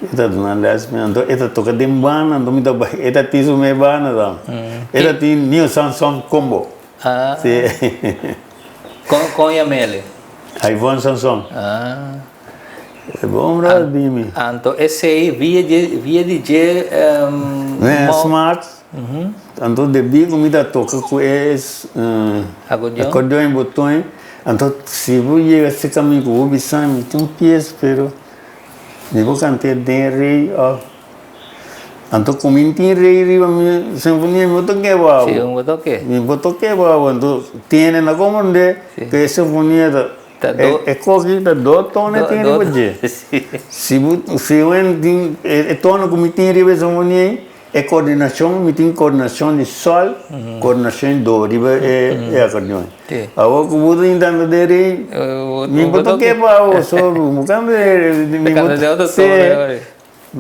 S5: E ta duna les mi anto e ta toka den banda anto mi ta bai e ta tin su me banda tam e ta tin New Samson Combo si.
S3: Kon yam'el?
S5: Ivon Samson. E bon brother di mi.
S3: Anto esei via di via di dje
S5: mo. Smart anto debí ku mi ta toka ku e akordeon i boton anto si bo yega serka mi ku bo bisa mi tin un pies pero. Mi por kant'é den rei òf anto ku mi tin rei riba mi sinfonia mi por tok'é bo awo.
S3: Sí, mi por tok'é.
S5: Mi por tok'é bo awo anto tene na komprondé ku e sinfonia ta e koki ta dos tono e tin riba dje. Si bo si wen tin e tono ku mi tin riba e sinfonia ei E coordinacion, mi tin coordinacion di sol, coordinacion di do riba e acordeon. Awor cu bo ta intenta deri, mi bo ta kepa awor so, bo canta deri, mi bo ta se.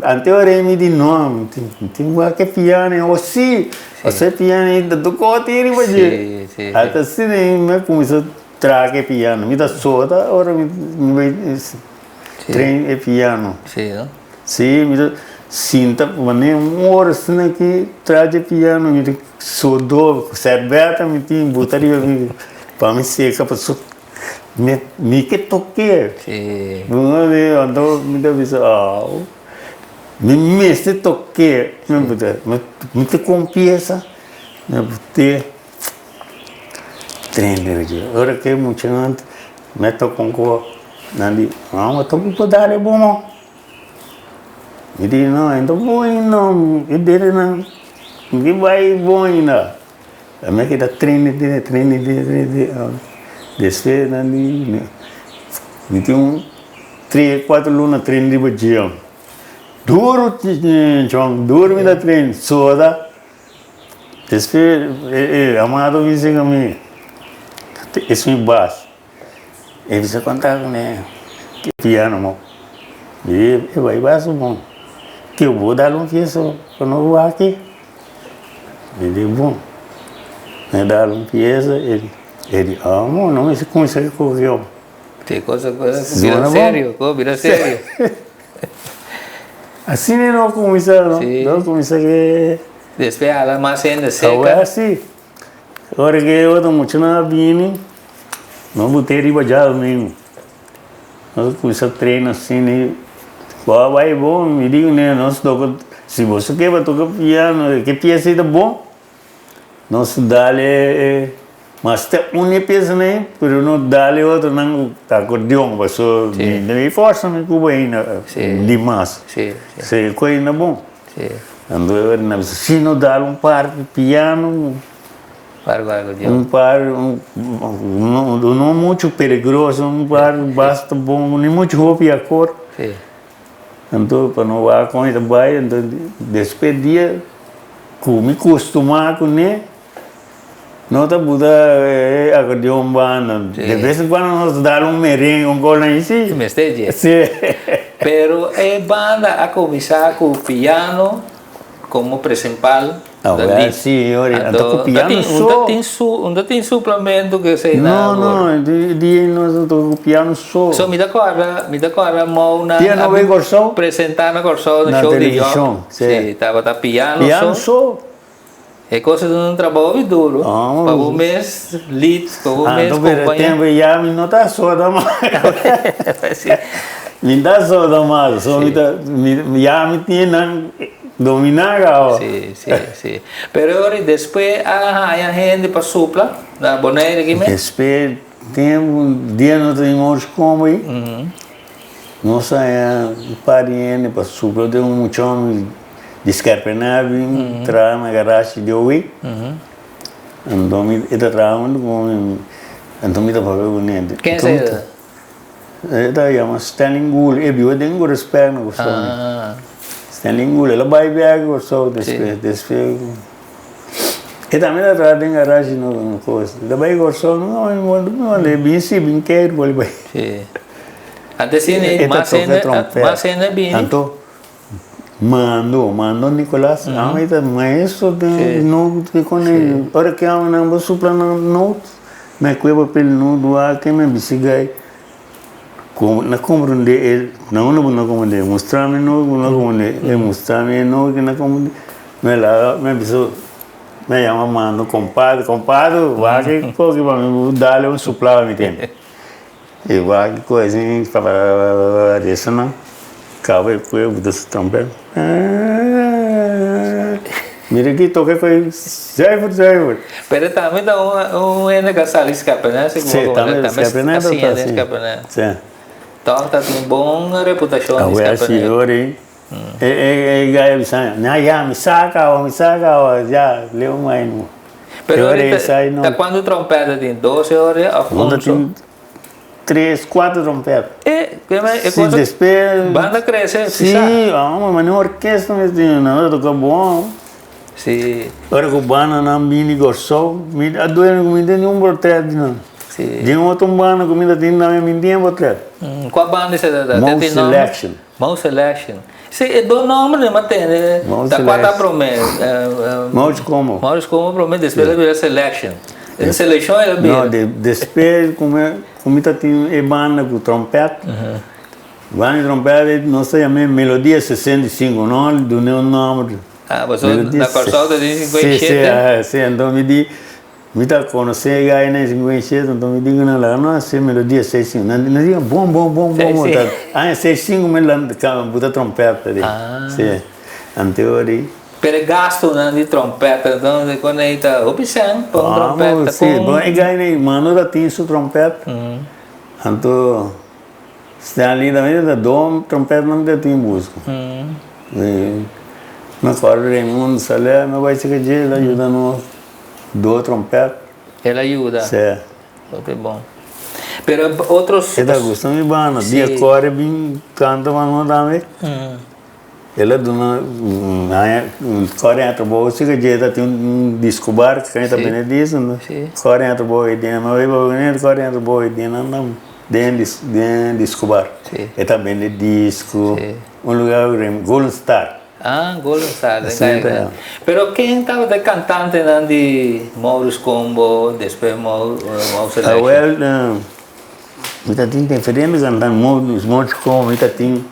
S5: Ante ora mi di no, mi tin wak e piano, awor si, pasobra e piano ei ta tur cos tin riba dje. Ata asina mi a cuminsa traha e piano, mi ta sota ora mi bai train e piano. Si, mi ta sinta manera un ora asina aki tras di e piano mi ta sodó serbeta mi tin bota riba mi pa mi seka pasobra mi mi ke tok'é. Anto mi ta bisa aw mi mester tok'é mi ta konfiesa mi a bot'é tren riba dje ora ke muchanan mi a toka un kos nan di no bo ta dal e bon. Mi di no, e no bon ainda, e dedenan no ke bai bon ainda. Mi a keda train e dede, train e dede, train e dede. Despues nan di mi tin un tres, kuater luna train riba dje. Duru chon, duru mi ta train, soda. Despues e amado bisa ku mi, esun e bas. E bisa konta ku mi ke piano mo. E bai basu bon. Ke bo dal un piesa pa no wak aki? Mi di bon. Mi dal un piesa e di ah mo no mester kuminsá ku yo.
S3: Te cosa bira serio, ko bira serio.
S5: Asina no kuminsá no. No kuminsá ke.
S3: Despues hala mas hende seka.
S5: Awe si. Ora ku e otro muchanan a bini, nos bot'é riba djadumingu. Nos a kuminsá trena asina i ku a bai bon. Mi di kuné, nos toka, si boso ke pa toka piano, ke piesa ei ta bon, nos dal e, mas te un e piesanan ei, pero nos dal e otronan ku akordeon, pasobra mi forsa mi kuba ainda dimas. Si ku ainda bon. Anto e ora nan bisa, si no dal un par di piano.
S3: Par ku akordeon.
S5: Un par, no mucho peligroso, un par basta bon, ni mucho hopi akor.
S3: Si.
S5: Anto pa no wak kon e ta bai, anto despues dia ku mi kustumá kuné, no ta buta e akordeon banda. De bes en kuando nos ta dal un merengue, un kos nan si.
S3: Mester dje.
S5: Si.
S3: Pero e banda a kuminsá ku piano komo presimpal.
S5: Ah, wel, si, ori. Anto ku piano so.
S3: Un ta tin suplamento ku esei
S5: na awor. No, no, di di nos ta toka ku piano so.
S3: So mi ta kòrda, mi ta kòrda Mou na
S5: Piano bai Kòrsou?
S3: presentá na Kòrsou na
S5: Na
S3: show di Job.
S5: televishon, si.
S3: Si, tabata piano so.
S5: Piano so.
S3: E kos ta un trabou hopi duru.
S5: Ah.
S3: Pa bo mes lead, pa bo mes
S5: Anto pero
S3: kompañá.
S5: tempu ya mi no ta soda mas.
S3: Si.
S5: Mi ta soda mas, so mi ta, mi ya mi tin nan. Dominá gao.
S3: Sí, sí, sí. Pero ora despues a haña hende pa supla na Bonaire aki mes?
S5: Despues tempu dia no ta tin otro combo ei, nos haña un par di hende pa supla. Tin un muchon di Skerpenaar bin traha na garashi di Owe. Anto mi e ta traha huntu ku mi, anto mi ta papia ku nete.
S3: Ken esei ta?
S5: E ta yama Stanley Ngul, e biba den Goresperg na Kòrsou. Stanley Ngul, el a bai biaha Kòrsou despues, despues e tambe ta traha den garashi no kos. El a bai Kòrsou, no no e bin si bin keir por bai.
S3: Si. Antes si mas hende, mas hende bini.
S5: Anto Mando, Mando Nicolas, amo ta maestro den noot con e ora ke amo nan bo supla nan noot, me kue papel noot wak me bisi gai ku na comprende e na unda bo na comprende mustra mi noot bo na comprende e mustra mi e noot ke na comprende me laga me bisa me yama Mando compadre, compadre wak e koki pa mi bo dale un supla pa mi tende. E wak ku asin desa nan kaba e kue buta su trompet mira aki toka koe zuiver zuiver.
S3: Pero tambe ta un hende ka sali Scapené si
S5: Si tambe Scapené ta ta si si.
S3: Tòg ta tin bon reputashon di
S5: Awe
S3: Scapené.
S5: si ora e e gai a bisa na ya mi sa kawa mi sa kawa ya leu mai no.
S3: Pero ora ta kuantu trompet ta tin 12 ora òf 11?
S5: Tres, cuatro trompet.
S3: E, e
S5: Si,
S3: cosa,
S5: despues.
S3: Banda crece,
S5: Si,
S3: si sa.
S5: amo, ma ni orkesta mes tin, nan ta toca bon.
S3: Si.
S5: Ora cu banda nan bini Corsou, mi a duermi cu mi tin un portret di nan.
S3: Si.
S5: Di un otro banda cu mi ta tin tambe mi tin portret.
S3: Cua banda esei ta?
S5: Mo Selection.
S3: Mo Selection. Si, e dos nomber mi a tende.
S5: Mo
S3: Ta cua ta
S5: Selection.
S3: prome?
S5: Maurice Como.
S3: Maurice Como prome, despues a bira Selection. E Selection el a bira.
S5: No, despues cu mi ta tin e banda cu trompet, banda di trompet nos ta yama Melodia 65, no duna un nomber.
S3: Ah, pasobra na Corsou ta tin 57.
S5: Si, si, anto mi di. Mi ta konosé e gai na e 57, anto mi di ku nan laga no hasi melodia 65. Nan di, bon, bon, bon, bon, bon. Aña 65 mi lanta buta trompèt di. Si, anto di.
S3: Pero e gastunan di trompèt, anto di kon ei ta hopi sèn pa un trompèt ta
S5: Si, bon e gai na mano ta tin su trompèt, anto Stanley tambe ta do trompètnan ta tin buska. Mi akorda Raimundo Saleh, mi bai chika dje, el a yuda nos. Do trompet.
S3: El a yuda.
S5: Sí.
S3: Hopi bon. Pero otros.
S5: E ta gusta mi banda.
S3: Sí.
S5: Dia kore bin kanta pa nos tambe. El a duna kore a trabou si ke dje ta tin un disco bar ke ta bende disco no.
S3: Sí.
S5: Kore a trabou e den no kore a trabou e den nan den den disco bar.
S3: Sí.
S5: E ta bende disco.
S3: Sí.
S5: Un lugar Golden Star.
S3: Ah, Golden Star den Caya Grande. Pero ken tabata e cantantenan di Maurus Combo, despues Maurus Selection?
S5: Awel, mi ta tin diferente cantante, Maurus Combo, mi ta tin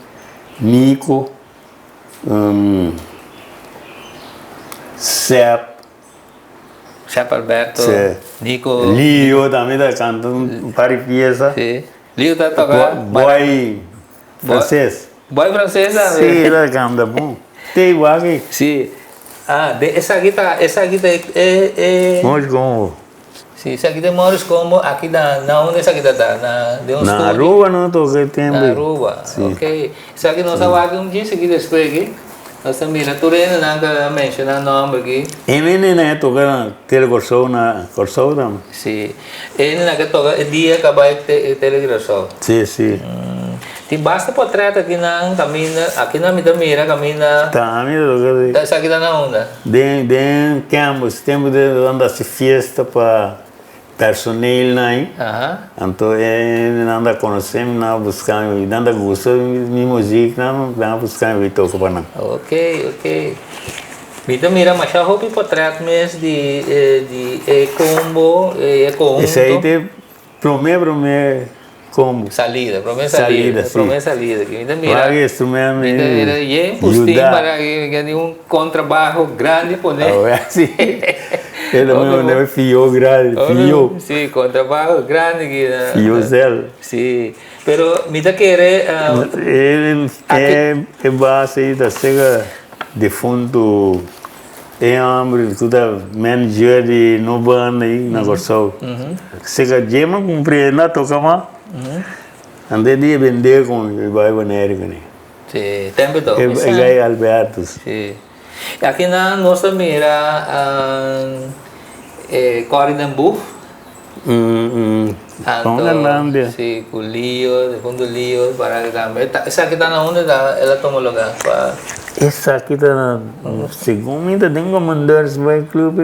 S5: Nico, Sep.
S3: Sep Alberto, Nico.
S5: Lio tambe ta canta un par di pieza.
S3: Si, Lio ta toca.
S5: Boy Frances.
S3: Boy Frances tambe.
S5: Sí, el a canta bon. Te igual aki.
S3: Sí. Ah, de esaki ta, esaki ta e, e.
S5: Maurice Combo.
S3: Sí, esaki ta Maurice Combo aki na, na unda esaki ta ta? Na, den un
S5: Na
S3: studio?
S5: Aruba no toca e tempo.
S3: Na Aruba,
S5: Sí.
S3: ok. Esaki nos a wak un djis aki despues aki. Nos ta mira tur hendenan ku a menshoná nòmber aki.
S5: E hendenan a toka na Tele Kòrsou na Kòrsou tambe.
S3: Sí. E hendenan ku a toka e dia ku a bai Tele Kòrsou.
S5: Sí, sí.
S3: Tin basta potrèt akinan kaminda, akinan mi ta mira kaminda.
S5: Ta mi ta toka di.
S3: Esaki ta na unda?
S5: Den den campus, tempu de nan ta hasi fiesta pa personeel nan. Anto e nan ta konosé mi, nan a buska mi, nan ta gusta mi muzik, nan a buska mi toka pa nan.
S3: Ok, ok. Mi ta mira masha hopi potrèt mes di di e combo, e conhunto.
S5: Esei ta e Promé promé combo.
S3: Salida, promé salida,
S5: Salida, sí.
S3: promé salida. Ki mi ta mira,
S5: Wak instrument
S3: mi ta mira yen pustin
S5: yuda.
S3: para ki mi tin un contrabajo grandi pone.
S5: Awe si. E lo mi pone fio grandi, fio.
S3: Sí, contrabajo grandi ki na.
S5: Fio zel.
S3: Sí, pero mi ta kere.
S5: E e base ei ta sega defunto. E homber ku ta manager di no banda ei na Kòrsou. Seka djema kumpre na toka mas. Ante di e bende kon e bai Boneiru kuné.
S3: Sí, tempu to.
S5: E gai Albertus.
S3: Sí. Akinan nos ta mira e Corrie den Boef.
S5: Anto,
S3: si, ku Lio, difunto Lio, para ki tambe. Esaki ta na unda ta el a tuma lugar pa.
S5: Esaki ta na, segun mi ta den Commandeurs Bay Club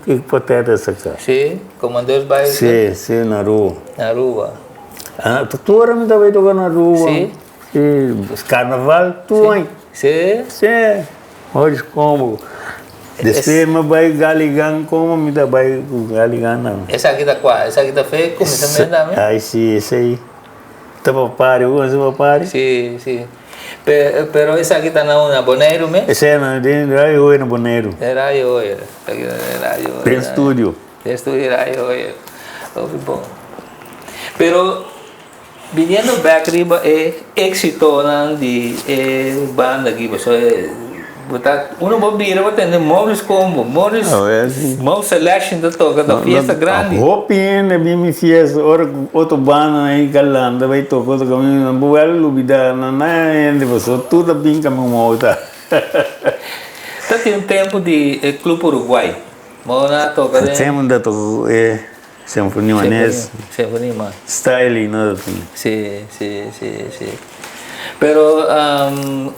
S5: e poteta esaki.
S3: Si, Commandeurs Bay Club?
S5: Si, si, na Aruba.
S3: Na Aruba.
S5: Ah, tur ora mi ta bay toca na Aruba.
S3: Si?
S5: Si, carnaval tur aña.
S3: Si?
S5: Si. Hoje como Despues mi bai Galigan como mi ta bai ku Galigan tambe.
S3: Esaki ta kua? Esaki ta fe kuminsamentu tambe?
S5: Ai si esei ta pa pari bo konosi pa pari?
S3: Si si pero esaki ta na unda? Boneiru mes?
S5: Esei na den Radio Hoyer na Boneiru.
S3: Den Radio Hoyer esaki ta den Radio Hoyer.
S5: Den studio.
S3: Den studio Radio Hoyer hopi bon pero. Biniendo bek riba e éksitonan di e banda aki, pasobra bo ta uno bo bira bo tende Morris Combo, Morris Mo Selection ta toka ta fiesta grandi.
S5: Hopi hende bin mi fiesta ora ku otro bandanan ei galanta bai toka otro kaminda nan bo wèl lubida nan na hende pasobra tur ta bin kaminda Mo ta.
S3: Ta tin un tempu di e Club Uruguay, Mo na toka den.
S5: Tempu ta toka ku e. Sinfonia manes.
S3: Sinfonia mas.
S5: Style y no ta tin.
S3: Si, si, si, si. Pero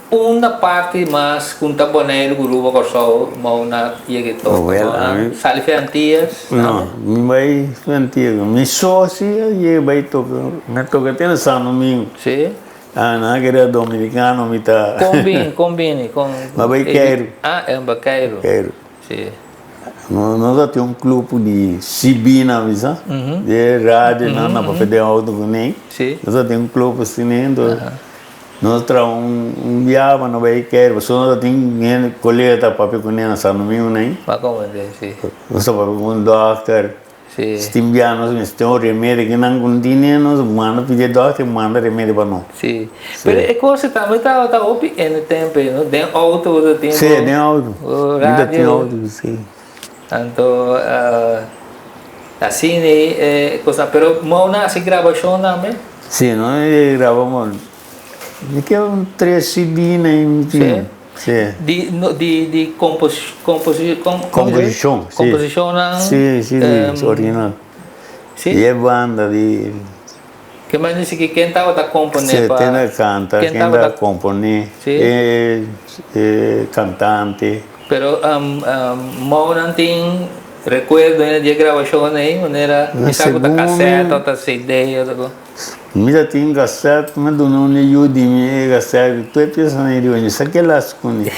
S3: unda parti mas ku ta Boneiru ku Aruba Kòrsou mou na yega e toka?
S5: Well, ami.
S3: Sali fe Antillas?
S5: No, mi bai fe Antillas. Mi so si a yega bai toka. Mi a toka te na San Domingo.
S3: Si.
S5: Ah, nan a kere dominicano mi ta.
S3: Kon bini, kon bini? Kon.
S5: Mi a bai Keiru.
S3: Ah, e bai Keiru.
S5: Keiru.
S3: Si.
S5: Nos a tin un club di CB nan bisa, di radio nan na papia den auto cu nen. Nos a tin un club asina ento nos a traha un biaha pa no bay kere pasobra nos a tin hende colega ta papia cu nen na San Domingo nen. Nos ta papia cu un dokter. Si tin biaha nos mester un remedio ki nan ku no tene nos manda pidi e dòkter manda remedio pa nos.
S3: Si. Pero e kos tambe tabata hopi ene tempo ei no? Den outo bo ta tin bo.
S5: Si, den outo.
S3: Radio.
S5: Mi ta tin outo, si.
S3: Anto asina ei e kosnan. Pero mou nan hasi grabashon tambe?
S5: Si, nos a graba mo. Mi ke un tres CD na ei mi tin.
S3: Si? Di di di compos composi com
S5: Composicion, si.
S3: Composicionnan.
S5: Si, si, si, original.
S3: Si?
S5: Di e banda di.
S3: Ke men dici ki ken tabata compone
S5: Si,
S3: pa.
S5: ken ta canta, ken ta compone,
S3: Si.
S5: e e cantante.
S3: Pero mounan tin recuerdo ainda di e grabacion ei, manera mi sa cu ta cassette o ta CD o ta con.
S5: Mi ta tin cassette, mi a duna un yu di mi e cassette, tur e pieza nan riba mi sa ke las cune.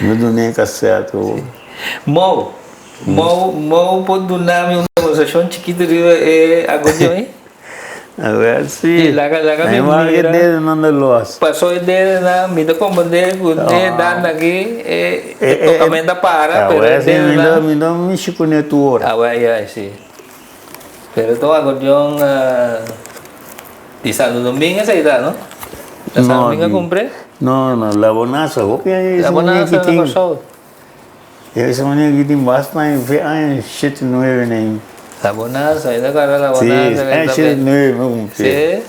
S5: Mi a duna e cassette.
S3: Mou, mou, mou por duna mi un demostracion chikito riba e acordeon ei?
S5: A ver si.
S3: Laga, laga mi
S5: mira.
S3: E
S5: dedonan ta los.
S3: Paso e dedonan, mi ta comprende cu e dando aki e tocamento a para, pero e dedonan.
S5: Mi ta mishi cune tur ora.
S3: A ver, ya, si. Pero ta un acordeon di Santo Domingo esaki ta, no? Na Santo Domingo a cumpr'e?
S5: No, no, La Bonanza hopi aña
S3: La Bonanza na Kòrsou.
S5: Esa manera ki tin basta aña, fe aña shete nuebe na aña.
S3: La Bonanza, mi ta acorda La Bonanza.
S5: Si, aña shete nuebe mi cumplí.
S3: Si.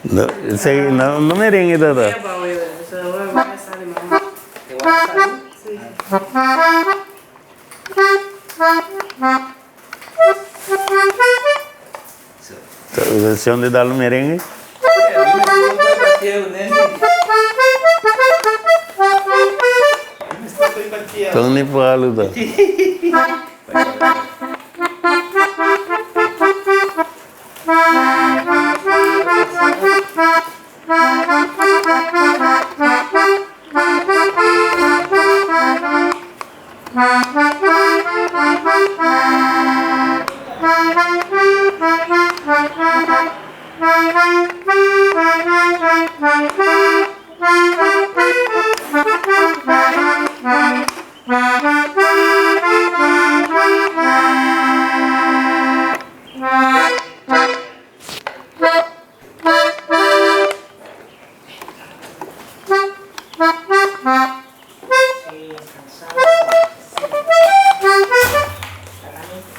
S5: No, esei no, no merengue tata. Versión de dal merengue. Tony Palo ta.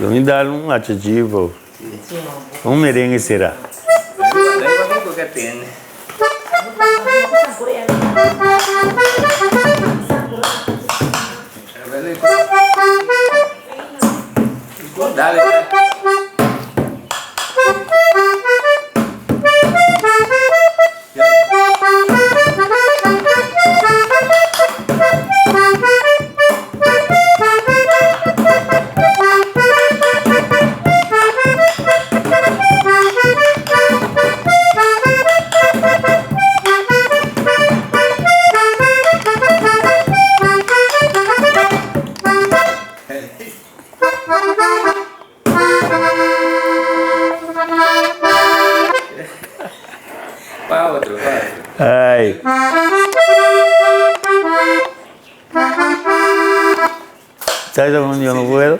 S5: Lo mi dal un achachivo. Un merengue será.
S3: Pa otro, pa otro.
S5: Ay. ¿Sabes dónde yo no puedo?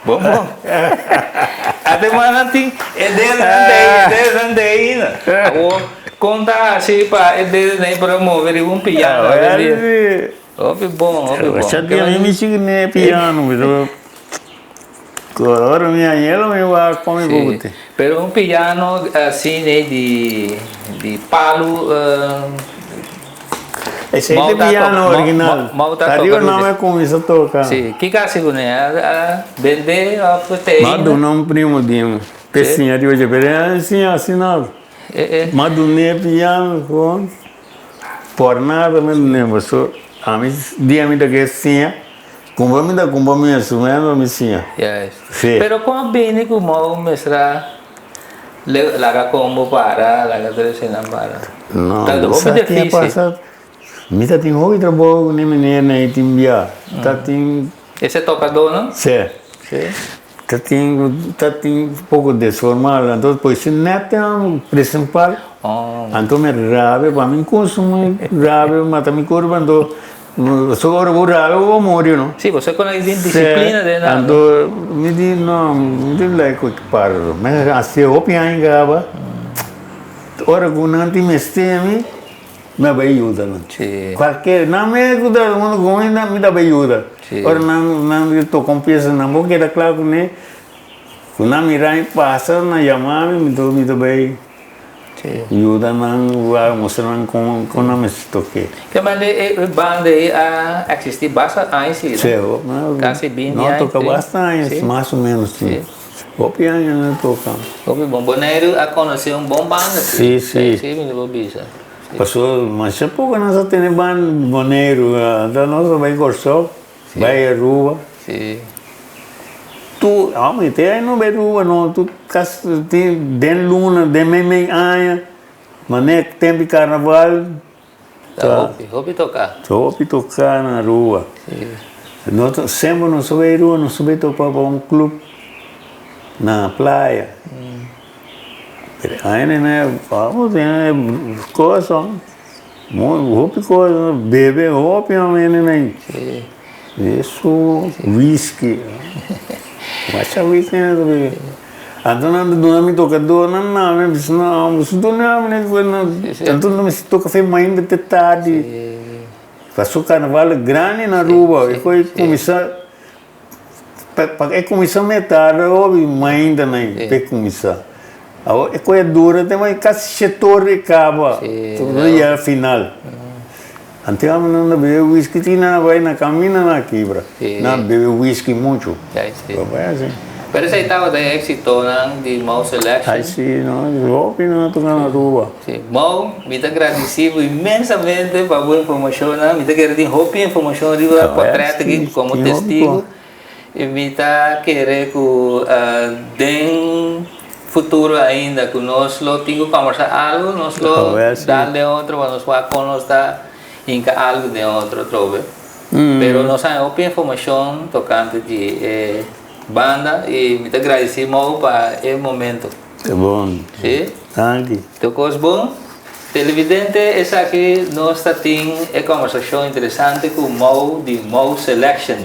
S3: Bon bon. Ademas nan tin e dedonan de e dedonan de ainda. Awor kon ta hasi pa e dedonan ei por a move riba un piano awendia? Hopi bon, hopi bon.
S5: Sa dia mi mishi ne piano pero ora mi añelo mi wak pa mi bote.
S3: Pero un piano asina ei di di palu.
S5: Esei ta piano original. Ariba nan a cuminsa toca.
S3: Si, kiko a hasi cu ne? A bende of te
S5: M'a duna un primo di mi p'e siña riba dje, pero e a siña hasi nada. M'a dun'e piano con por nada mi a dun'e pasobra ami dia mi ta ke siña, cumpra mi ta cumpra mi instrumento mi siña.
S3: Si. Pero con a bini cu bo mester Laga combo para, laga tur eseinan para.
S5: No, Ta hopi sa tin a
S3: difícil.
S5: pasa. Mi ta tin hopi trabou ku ne meneer na e tin bia. Ta tin.
S3: Ese tocadó no?
S5: Sí.
S3: Sí.
S5: Ta tin ta tin poko desformal anto pues si net tin principal anto mi rabia pa mi consumi rabia mata mi curpa anto so ora bo rabia bo muri no.
S3: Si bo sa con tin disciplina den nan.
S5: Anto mi di no mi tin like cu par mi haci hopi aña caba ora cu nan tin mester mi. Mi a bai yuda nan. Cualkier, nan me cu ta unda cu mi, mi ta bai yuda. Ora nan nan toca un pieza, nan bo keda cla cu ne, cu nan mira mi pasa, nan yama mi, mi ta mi ta bai yuda nan, mustra nan con con nan mester toke.
S3: Ke manda e banda ei a existi basta aña si, no? Casi binti aña.
S5: No toca basta aña, mas o menos si. Hopi aña nan toca.
S3: Hopi bon. Boneiru a conoce un bon banda si.
S5: Si, si.
S3: Si, mi por bisa.
S5: Paso masha poco nos a tene banda Boneiru. Anto nos a bay Corsou, bay Aruba.
S3: Si.
S5: Tur, hombre, te aña no bay Aruba no. Tur casi tin den luna, den mei mei aña. Mane tempo di carnaval.
S3: Ta hopi, hopi toca.
S5: Ta hopi toca na Aruba.
S3: Si.
S5: Nos ta, semper nos ta bay Aruba, nos ta bay topa pa un club na playa. Pero aña na abo tin cosa, hopi cosa, bebe hopi aña na.
S3: Si.
S5: Eso, whisky. Masha whisky nan ta bebe. Anto nan ta duna mi tokadornan nan mi bisa no boso duna mi anto nan mester toka fe mainta te tardi paso karnaval grandi na Aruba e koe kuminsa pa e kuminsa metardi hopi mainta nan pe kuminsa awor e koe a dura te kasi shete ora e kaba tur yega final anto nan ta bebe whisky ti nan a bai na kaminda nan a kibra nan a bebe whisky muchu.
S3: Pero esei tabata e éksitonan di Mou Selection.
S5: Ai si, no, hopi nan a toka na Aruba.
S3: Si. Mou, mi ta gradisí bo inmensamente pa bo informashonnan. Mi ta kere tin hopi informashon riba potrèt aki komo testigu. I mi ta kere ku den futuro ainda ku nos lo tin ku kòmbersá algu, nos lo dal den otro pa nos wak kon nos ta hinka algu den otro atrobe. Pero nos haña hopi informashon tokante di e banda i mi ta gradisí Mou pa e momento.
S5: Ta bon.
S3: Sí?
S5: Danki.
S3: Tur kos bon? Televidente, esaki nos ta tin e kòmbersashon interesante ku Mou di Mou Selection.